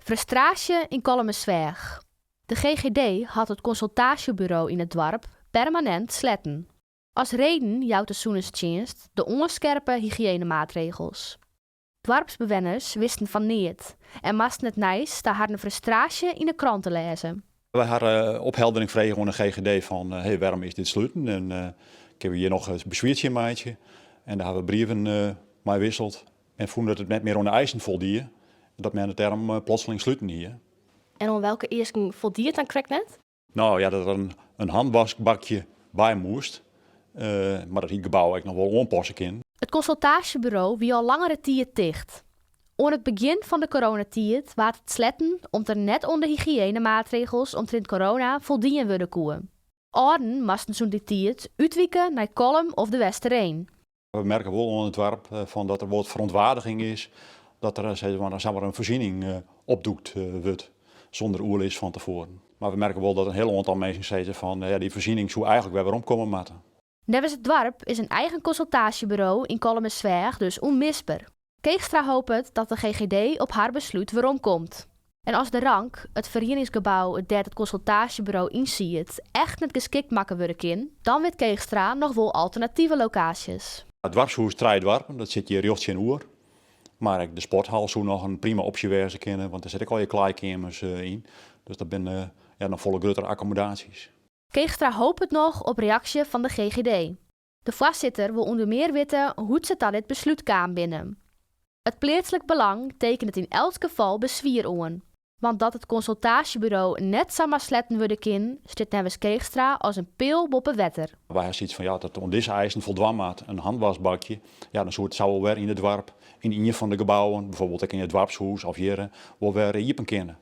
Frustraasje yn Kollumersweach. De GGD hat it konsultaasjeburo yn it doarp permanint sletten. As reden jout de sûnenstsjinst de oanskerpe hygiënemaatregels. Doarpsbewenners wisten fan neat en moasten it nijs ta harren frustraasje yn 'e krante lêze. Wy hawwe opheldering frege oan de GGD fan hey, wêrom is dit sluten en kinne we hjir noch in beswier tsjin meitsje. En dêr hawwe we brieven mei wisseld en fûn dat it net mear oan de eisen foldie en dat men it dêrom plotseling sluten hie. En oan welke easken foldie it dan krekt net? No ja, dat der in handwaskbakje by moast, mar dat hie it gebou ek noch wol oanpasse kinnen. It konsultaasjeburo wie al langere tiid ticht. Oan it begjin fan de coronatiid waard it sletten om't der net oan de hygiënemaatregels omtrint corona foldien wurde koe. Alden moasten sûnt dy tiid útwike nei Kollum of De Westereen. We merke wol oan it doarp fan dat der wat ferûntwaardiging is dat der sis mar samar in foarsiening opdoekt wurdt sûnder oerlis fan tefoaren. Mar we merke wol dat in hiel oantal minsken sizze fan ja, dy foarsiening soe eigentlik wer weromkomme moatte. Neffens it doarp is in eigen konsultaasjeburo yn Kollumersweach dus ûnmisber. Keegstra hopet dat de GGD op har beslút weromkomt. En as De Rank, it ferieningsgebou dêr't it konsultaasjeburo yn siet, echt net geskikt makke wurde kin, dan wit Keegstra noch wol alternative lokaasjes. It doarpshûs Trije Doarpen, dat sit hjir rjocht tsjinoer. Mar ek de sporthal soe noch in prima opsje wêze kinne, want dêr sitte ek allegear klaaikeamers yn. Dus dat binne ja, noch folle gruttere akkommodaasjes. Keegstra hopet noch op reaksje fan de GGD. De foarsitter wol ûnder mear witte hoe't se ta dit beslút kaam binne. It pleatslik belang tekenet yn elts gefal beswier oan. Want dat it konsultaasjeburo net samar sletten wurde kin, stiet neffens Keegstra as in peal boppe wetter. Wy ha sayts fan ja, dat oan dizze eisen foldwaan moat, in handwaskbakje, ja, dan soe it sa wol wer yn it doarp, yn ien fan de gebouwen, bijvoorbeeld ek yn it doarpshûs of hjir, wol wer iepen kinne.